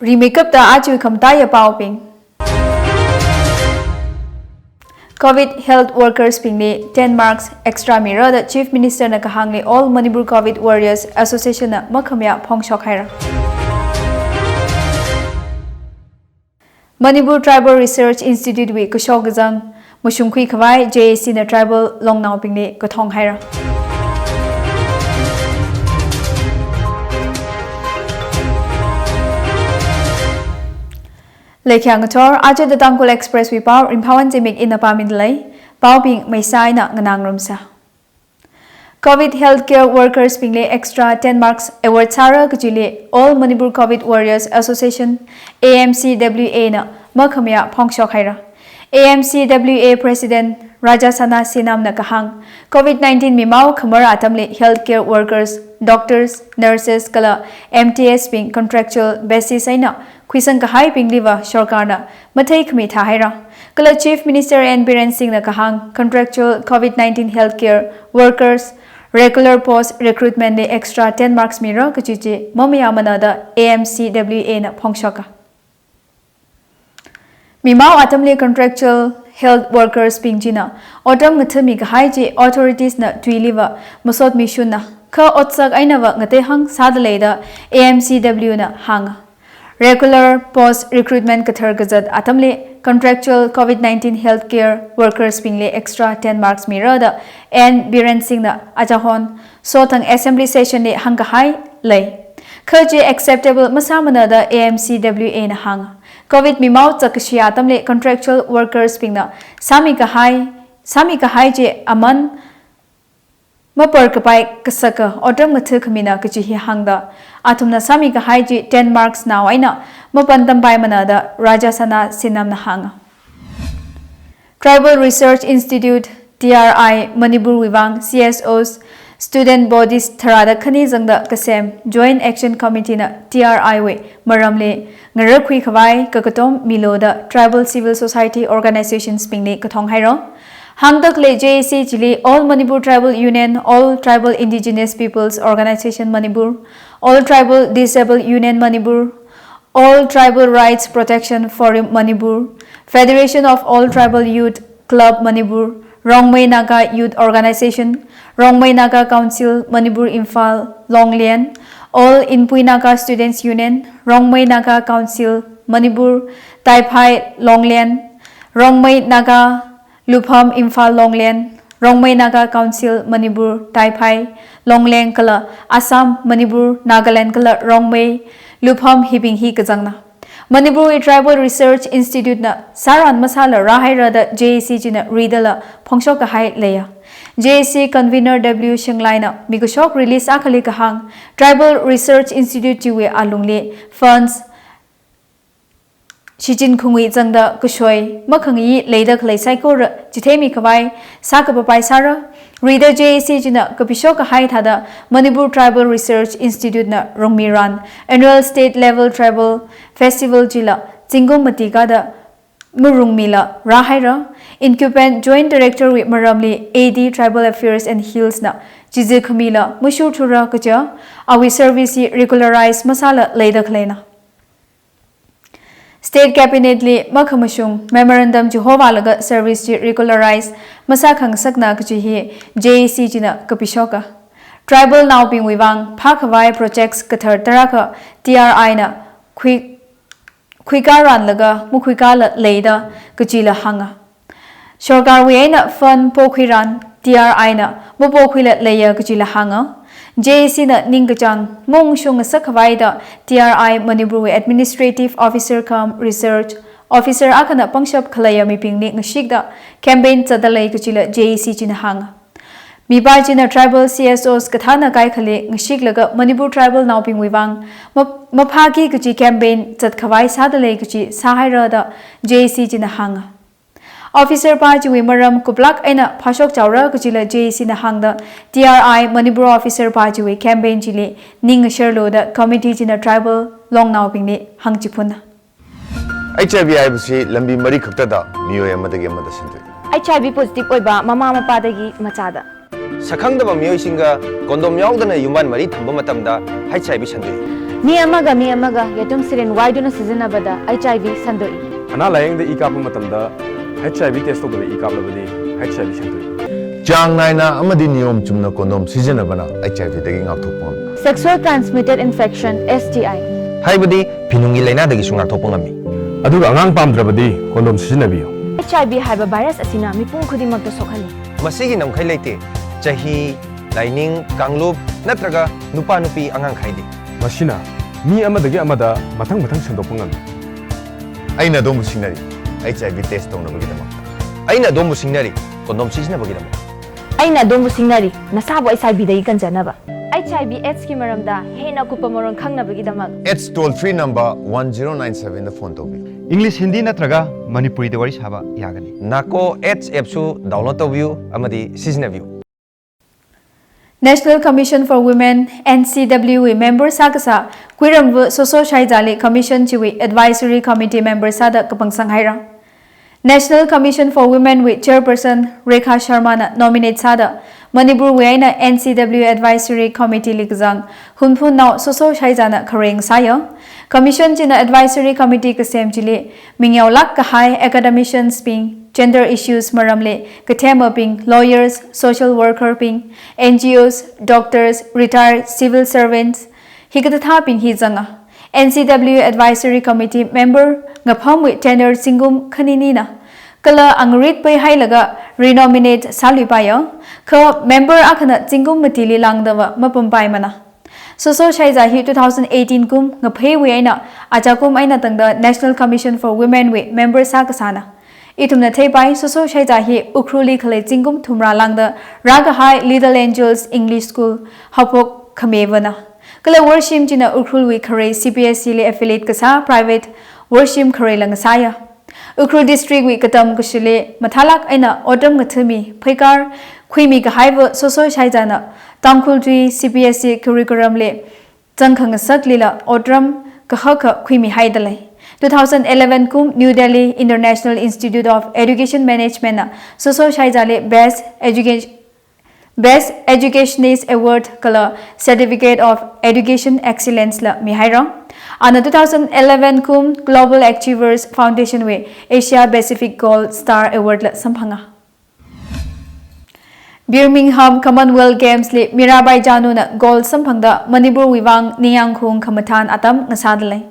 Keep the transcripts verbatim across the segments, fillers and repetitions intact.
Rimeikapta aja khamataiya paobing. Covid health workers bingli ten marks extra mira da Chief Minister na kahāngli All Manipur Covid Warriors Association na makhamayā phongshok haira. Manipur Tribal Research Institute wui kashok kazang mashungkhui khavai J A C na tribal longnaobingli kathong haira. Leikhyang ngathor, aja The Tangkhul Express wui pao, Ringphawon Zimik ina pāmida lei, paobing maisā eina nganā ngarumsa. Covid healthcare workers bingli extra ten marks award sāra kajili All Manipur Covid Warriors Association, A M C W A na makhamayā phongshok haira. A M C W A President Rajasana Sinam na kahāng, Covid nineteen mimao khamar atamli healthcare workers, doctors, nurses kala M T S bing contractual basis eina khuisang kahaibingliva sorkarna matheikhami thāhaira. Kala Chief Minister N Biren Singh na kahāng, contractual Covid nineteen healthcare workers regular post recruitment li extra ten marks mira kaji chi mamayāmana da A M C W A na phongshoka. Mimao atamli contractual health workers bing china otram ngathami kahai chi authorities na tuiliva masot mishunna, kha otsak einava ngateihang sāda lei da A M C W na hānga. Regular post recruitment kathar kazat atamli contractual Covid nineteen healthcare workers bingli extra ten marks mira da N Biren Singh na achahon sothang assembly session li hāngkahai lei. Kha chi acceptable masāmana da A M C W A na hānga. Covid mimao chak kashi atamli contractual workers bingna sāmi kahai, sāmi kahai chi aman mapar kapai kasaka otram ngatha khamina kaji hi hāngda, athumna sāmi kahai chi ten marks nao eina mapantampaimana da Rajasana Sinam na hānga. Tribal Research Institute, T R I, Manipur wui vang C S Os, student bodies tharāda khani zangda kasem Joint Action Committee na T R I wui maramli ngarakhui khavai kakatom milu da tribal civil society organizations bingli kathong haira. Hangdakle J A C chili All Manipur Tribal Union, All Tribal Indigenous Peoples Organization Manipur, All Tribal Disabled Union Manipur, All Tribal Rights Protection Forum Manipur, Federation of All Tribal Youth Club Manipur, Rongmei Naga Youth Organization, Rongmei Naga Council Manipur Imphal Longleng, All Inpui Naga Students Union, Rongmei Naga Council Manipur Taiphai Longleng, Rongmei Naga Lupham Imphal Longleng, Rongmei Naga Council Manipur Taiphai Longleng kala Assam, Manipur, Nagaland kala Rongmei Lupham hibing hi kazangna. Manipur wui Tribal Research Institute na sāran masāla rāhaira da J A C china ridala phongshok kahai leiya. J A C convener W Shanglai na mikashok release akhali kahāng, Tribal Research Institute chiwui alungli funds shichin khungui zangda kashoi makhangayi leida khalei saikora chitheimi khavai sākapapai sāra. Rida J A C china kapishok kahai thāda Manipur Tribal Research Institute na rungmiran Annual State Level Tribal Festival chila zingkum mati kada marungmila rāhaira. Incumbent Joint Director wui maramli A D Tribal Affairs and Hills na chizikhamila mashurthura kaja awui service hi regularize masāla leida khaleina. State Cabinet li makhamashung memorandum chihovālaga service chi regularize masākhangasakna kaji hi J A C china kapishoka. Tribal naobingwui vang phākhavai projects kathar tarākha T R I na khui, khuikāranlaga makhuikāla leida kajila hānga. Sorkarwui eina fund pokhuiran T R I na mapokhuila leiya kajila hānga. J A C na ningkachāng maungshung ngasakkhavai da T R I Manipur wui Administrative Officer cum Research Officer akhana pangshap khaleiya mibingli ngashikda campaign zatda lei kajila J A C china hānga. Mipā china tribal C S Os kathāna kaikhali ngashiklaga Manipur tribal naobingwui vang ma-, maphāki kaji campaign zatkhavai sāda lei kaji sāhaira da J A C china hānga. Officer pā chiwui maram kuplāk eina phāshok chaora kajila J A C na hāngda, T R I Manipur officer pā chiwui campaign chili ning ngasharlu da committee china tribal longnaobingli hāngchiphunna. H I V ꯍꯥꯏꯕꯁꯤ ꯂꯝꯕꯤ ꯃꯔꯤ ꯈꯛꯇꯗ ꯃꯤꯑꯣꯏ ꯑꯃꯗꯒꯤ ꯑꯃꯗ ꯁꯟꯗꯣꯛꯏ꯫ H I V positive ꯑꯣꯏꯕ ꯃꯃꯥ ꯃꯄꯥꯗꯒꯤ ꯃꯆꯥꯗ꯫ ꯁꯛꯈꯪꯗꯕ ꯃꯤꯑꯣꯏꯁꯤꯡꯒ condom ꯌꯥꯎꯗꯅ ꯌꯨꯝꯕꯥꯟ ꯃꯔꯤ ꯊꯝꯕ ꯃꯇꯝꯗ H I V ꯁꯟꯗꯣꯛꯏ꯫ Mi amaga mi amaga yathum sirin waiduna sizinabada H I V santoki. ꯑꯅꯥ ꯂꯥꯌꯦꯡꯗ ꯏ ꯀꯥꯞꯄ ꯃꯇꯝꯗ H I V test ꯇꯧꯗꯅ ꯏ ꯀꯥꯞꯂꯕꯗꯤ H I V ꯁꯟꯗꯣꯛꯏ꯫ ꯆꯥꯡ ꯅꯥꯏꯅ ꯑꯃꯗꯤ ꯅꯤꯌꯣꯝ ꯆꯨꯝꯅ condom ꯁꯤꯖꯤꯟꯅꯕꯅ H I V ꯗꯒꯤ ꯉꯥꯛꯊꯣꯛꯄ ꯉꯝꯃꯤ꯫ Sexual transmitted infection, S T I. ꯍꯥꯏꯕꯗꯤ ꯐꯤꯅꯨꯡꯒꯤ ꯂꯥꯏꯅꯥꯗꯒꯤꯁꯨ ꯉꯥꯛꯊꯣꯛꯄ ꯉꯝꯃꯤ꯫ ꯑꯗꯨꯒ ꯑꯉꯥꯡ ꯄꯥꯝꯗ꯭ꯔꯕꯗꯤ condom ꯁꯤꯖꯤꯟꯅꯕꯤꯌꯨ꯫ H I V ꯍꯥꯏꯕ virus ꯑꯁꯤꯅ ꯃꯤꯄꯨꯝ ꯈꯨꯗꯤꯡꯃꯛꯇ ꯁꯣꯛꯍꯜꯂꯤ꯫ ꯃꯁꯤꯒꯤ ꯉꯝꯈꯩ ꯂꯩꯇꯦ꯫ ꯆꯍꯤ, ꯂꯥꯏꯅꯤꯡ, ꯀꯥꯡꯂꯨꯞ ꯅꯠꯇ꯭ꯔꯒ ꯅꯨꯄꯥ ꯅꯨꯄꯤ ꯑꯉꯥꯡ ꯈꯥꯏꯗꯦ꯫ ꯃꯁꯤꯅ ꯃꯤ ꯑꯃꯗꯒꯤ ꯑꯃꯗ ꯃꯊꯪ ꯃꯊꯪ ꯁꯟꯗꯣꯛꯄ ꯉꯝꯃꯤ꯫ ꯑꯩꯅ ꯑꯗꯣꯝꯕꯨ ꯁꯤꯡꯅꯔꯤ, H I V test ꯇꯧꯅꯕꯒꯤꯗꯃꯛ꯫ ꯑꯩꯅ ꯑꯗꯣꯝꯕꯨ ꯁꯤꯡꯅꯔꯤ, condom ꯁꯤꯖꯤꯟꯅꯕꯒꯤꯗꯃꯛ꯫ ꯑꯩꯅ ꯑꯗꯣꯝꯕꯨ ꯁꯤꯡꯅꯔꯤ, ꯅꯁꯥꯕꯨ H I V ꯗꯒꯤ ꯀꯟꯖꯅꯕ꯫ H I V AIDS ꯀꯤ ꯃꯔꯝꯗ ꯍꯦꯟꯅ ꯑꯀꯨꯞꯄ ꯃꯔꯣꯜ ꯈꯪꯅꯕꯒꯤꯗꯃꯛ꯫ AIDS toll free number one zero nine seven ꯗ phone ꯇꯧꯕꯤꯌꯨ꯫ English, Hindi ꯅꯠꯇ꯭ꯔꯒ ꯃꯅꯤꯄꯨꯔꯤꯗ ꯋꯥꯔꯤ ꯁꯥꯕ ꯌꯥꯒꯅꯤ꯫ NACO AIDS app ꯁꯨ download ꯇꯧꯕꯤꯌꯨ ꯑꯃꯗꯤ ꯁꯤꯖꯤꯟꯅꯕꯤꯌꯨ꯫ National Commission for Women, N C W ꯒꯤ member sākasā Kuiramvu Soso Shaijali commission chiwui advisory committee member sāda kapangsang haira. National Commission for Women wui chairperson Rekha Sharma na nominate sāda Manipur wui eina N C W advisory committee li kazang Hunphun Nao Soso Shaija na khareng sāya. Commission china advisory committee kasem chili mingyao lāk kahai academicians bing, gender issues maramli kathemabing, lawyers, social worker bing, N G Os, doctors, retired civil servants, hikathāthābing hi zanga. N C W Advisory Committee member ngaphamwui tenure zingkum khaninina. Kala angarit pei hailaga renominate sāluipaiya. Kha member akhana zingkum matili lāngdava mapampaimana. Soso Shaija hi two thousand eighteen kum ngapheiwui eina achakum eina tangda National Commission for Women wui member sākasāna. Ithumna theipai, Soso Shaija hi Ukhrulli khalei zingkum thumra lāngda rākahai Little Angels English School haophok khamevana. Kala worshim china Ukhrulwui kharei C B S E li affiliate kasā private worshim kharei la ngasāya. Ukhrul district wui katam kashili mathālāk eina otram ngathami pheikar khuimi kahaiva Soso Shaija na Tangkhul tui C B S E curriculum li zangkhangasaklila otram kahaka khuimi haidalei. Two thousand eleven kum New Delhi International Institute of Education Management na Soso Shaijali Best Education Best Educationist Award kala Certificate of Education Excellence la mihaira. Ana two thousand eleven kum Global Achievers Foundation wui Asia Pacific Gold Star Award la samphanga. Birmingham Commonwealth Games li Mirabai Janu na gold samphangda Manipur wui vang ningyāng khaung khamathān atam ngasādalei.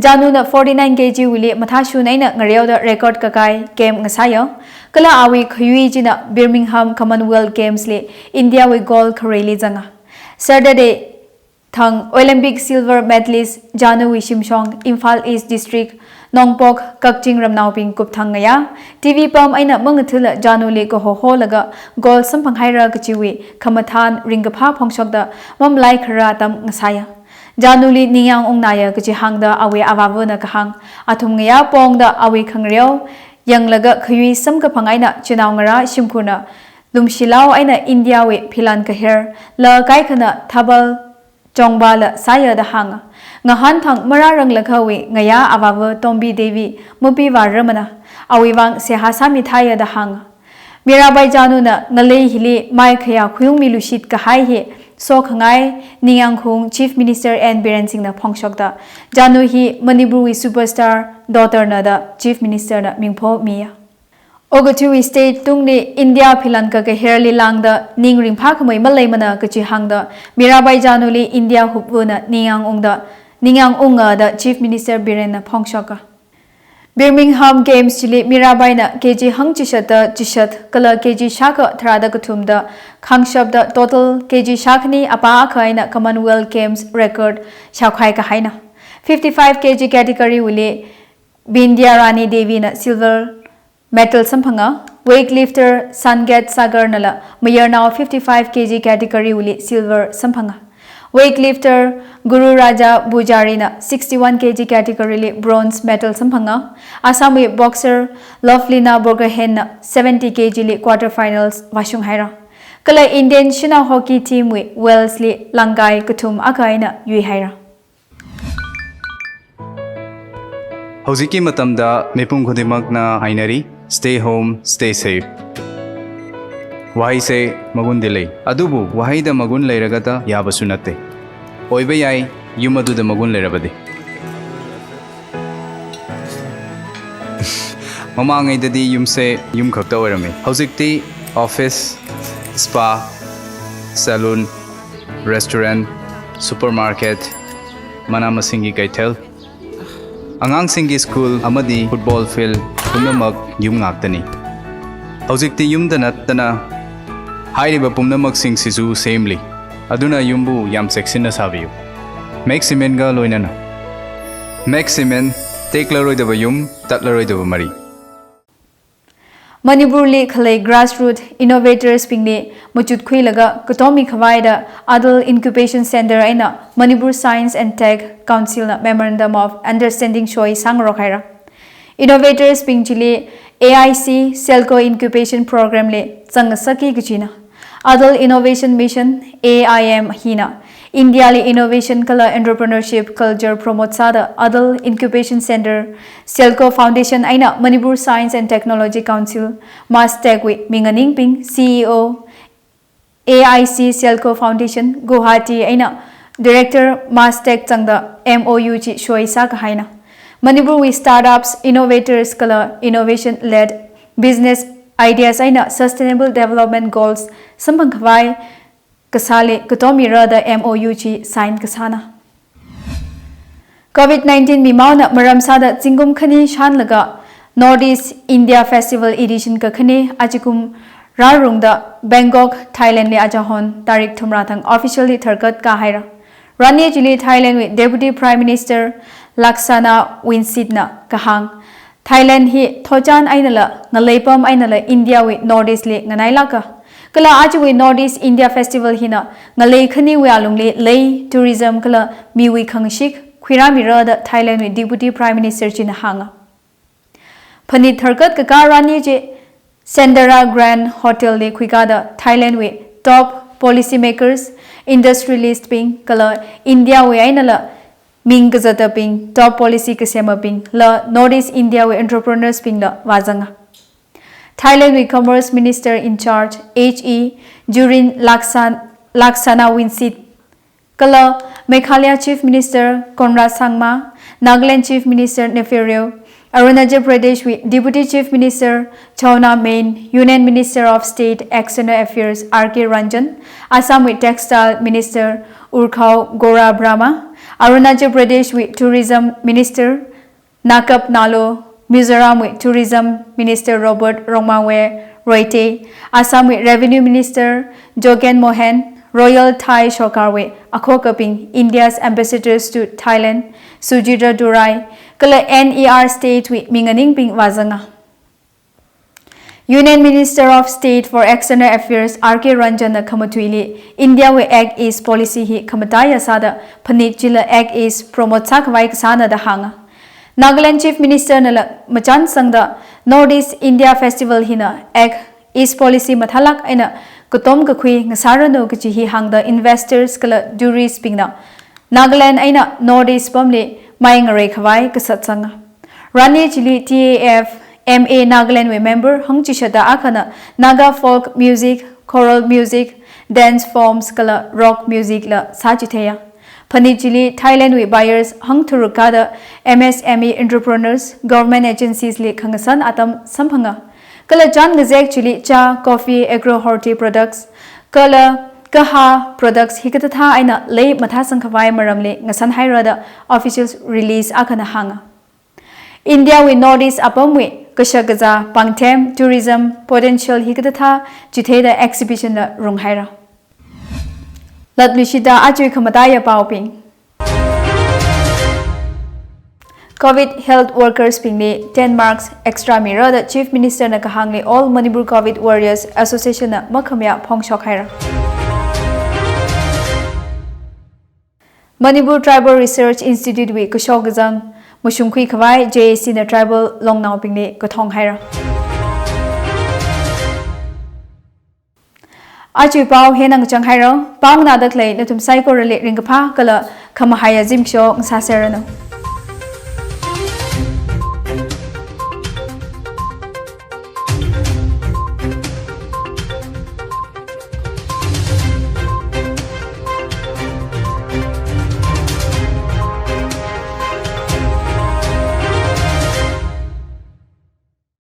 Janu na forty-nine K G wuili mathāshun eina ngareoda record kakai game ngasāya. Kala awui khayui china Birmingham Commonwealth Games li India wui gold khareili zanga. Saturday thang Olympic silver medalist Janu wui shimshong Imphal East District, Nongpok, Kakching ramnaobing kupthang ngayā T V pam eina mangathāla Janu li kahoholaga gold samphang haira kachiwui khamathān ringkaphā phongshokda mamalai kharā atam ngasāya. Januli ningyāng ungnaya kachi hāngda awui avāvana kahāng, athum ngayā pongda awui khangareo yanglaga khayui samkaphang eina chinao ngarā shimkhurna lumshilao eina India wui philan kaher la kaikhana Thabal Chongbala sāya da hānga. Ngahān thang marāranglakha wui ngayā avāva Tombi Devi mapiva ramana, awui vang seihā sāmithāya da hānga. Mirabai Januna ngalei hili mai khayā khuiungmi lushit kahai hi sokhangai ningyāng khaung Chief Minister N Biren Singh na phongshokda, Janu hi Manipur wui superstar daughter na da Chief Minister na mingpho miya. Okathui wui state tungli India philan kakaherli lāngda ning ringphākhamei maleimana kachi hāngda, Mirabai Januli India hupvana ningyāng ungda, ningyāng unga da Chief Minister Biren na phongshoka. Birmingham Games chili Mirabai na K G hangchishat da chishat kala K G shākha tharāda kathumda khangshapda total K G shākhani apā akha eina Commonwealth Games record shaokhai kahaina. Fifty-five K G category wuili Bindya Rani Devi na silver medal samphanga, weightlifter Sangat Sagar nala mayarnao fifty-five K G category wuili silver samphanga. Weightlifter Guru Raja Bujari na sixty-one K G category li bronze medal samphanga. Assam wui boxer Lovelina Borgohain na seventy K G li quarter finals vāshung haira. Kala Indian shanao hockey team wui Wales li langkai kathum akha eina yui haira. ꯍꯧꯖꯤꯛꯀꯤ ꯃꯇꯝꯗ ꯃꯤꯄꯨꯝ ꯈꯨꯗꯤꯡꯃꯛꯅ ꯍꯥꯏꯅꯔꯤ, "Stay home, stay safe"꯫ ꯋꯥꯍꯩꯁꯦ ꯃꯒꯨꯟꯗꯤ ꯂꯩ, ꯑꯗꯨꯕꯨ ꯋꯥꯍꯩꯗ ꯃꯒꯨꯟ ꯂꯩꯔꯒꯇ ꯌꯥꯕꯁꯨ ꯅꯠꯇꯦ꯫ ꯑꯣꯏꯕ ꯌꯥꯏ, Yum aduda magun leirabadi. Mamangaidadi yumse yum khakta oirami. Hojikti office, spa, salon, restaurant, supermarket, mana masinggi kaithel, angangsinggi school amadi football field pumnamak yum ngaktani. Hojikti yumda nattana hairiba pumnamaksing sisu semli. Aduna yumbu yam cheksinna sabiyu. Max Cement ga loinana. Max Cement, teklaroidaba yum, tatlaroidaba mari. Manipurli khalei grassroot innovators bingli machutkhuilaga katomi khavaida Atal Incubation Center eina Manipur Science and Tech Council na Memorandum of Understanding shoi sangrok haira. Innovators bing chili A I C Selco Incubation Program li zangasaki kachina. Atal Innovation Mission, A I M, hina India li innovation kala entrepreneurship culture promote sāda Atal Incubation Center, Selco Foundation eina Manipur Science and Technology Council, MASTEC wui minganingbing C E O, A I C Selco Foundation, Guwahati eina Director MASTEC zangda M O U chi shoi sākahaina. Manipur wui startups, innovators kala innovation led business ideas eina Sustainable Development Goals samphang khavai kasāli katomi rāda M O U chi sign kasāna. Covid nineteen mimaona maram sāda zingkum khani shanlaga North East India Festival Edition kakhane achikum rarungda Bangkok, Thailand li ajahon tarik thumrā thang officially tharkat kahaira. Rani chili Thailand wui Deputy Prime Minister Laksana Wingsit na kahāng, Thailand hi thotchan einala, ngaleipam einala India wui North East li nganailaka. Kala ajawui North East India Festival hina ngalei khaniwui alungli lei, tourism kala miwui khangashik khuirāmira da Thailand wui Deputy Prime Minister china hānga. Phanit tharkat kakā rani chi Sendara Grand Hotel li khuikāda Thailand wui top policy makers, industrialist bing kala India wui einala ming kazatabing, top policy kasemabing la North East India wui entrepreneurs bingla vāzanga. Thailand wui Commerce Minister in charge H E Jurin Laksan, Laksana Wingsit kala Meghalaya Chief Minister Conrad Sangma, Nagaland Chief Minister Neiphiu Rio, Arunachal Pradesh wui Deputy Chief Minister Chowna Mein, Union Minister of State External Affairs R K Ranjan, Assam wui Textile Minister Urkhao Goura Brahma, Arunachal Pradesh wui Tourism Minister Nakap Nalo, Mizoram wui Tourism Minister Robert Rongmaway Roite, Assam wui Revenue Minister Jogen Mohan, Royal Thai Sorkar wui akhokabing, India's ambassadors to Thailand Sujitra Durai kala N E R state wui minganingbing vāzanga. Union Minister of State for External Affairs R K Ranjan na khamatuili India wui Act East policy hi khamataiya sāda phanit chila Act East promote sākhavai kasāna da hānga. Nagaland Chief Minister nala machan sangda North East India Festival hina Act East policy mathālak eina katom kakhui ngasāranu kachi hi hāngda investors kala tourist bingna Nagaland eina North East pamli mai ngareikhavai kasat sanga. Rani chili T A F M A Nagaland wui member hangchishata akhana Naga folk music, choral music, dance forms kala rock music la sāchitheiya. Phanit chili Thailand wui buyers hangtharuk kāda M S M E entrepreneurs, government agencies li khangasan atam samphanga. Kala chān ngazek chili chā, coffee, agro horti products, kala kaha products hikathāthā eina lei mathāsangkhavai maramli ngasanhaira da officials release akhana hānga. India wui North East apamwui kashak kazā, pāngthem, tourism potential hikathāthā chitheida exhibition la runghaira. Latluishida ajawui khamataiya paobing. Covid health workers bingli ten marks extra mira da Chief Minister na kahāngli All Manipur Covid Warriors Association na makhamayā phongshok haira. Manipur Tribal Research Institute wui kashok kazang mashungkhui khavai J A C na tribal longnaobingli kathong haira. Ajawui pao hina ngachang haira, pao nganāda khalei nathum saikorali ringkaphā kala khamahaiya zimiksho ngasāserranu.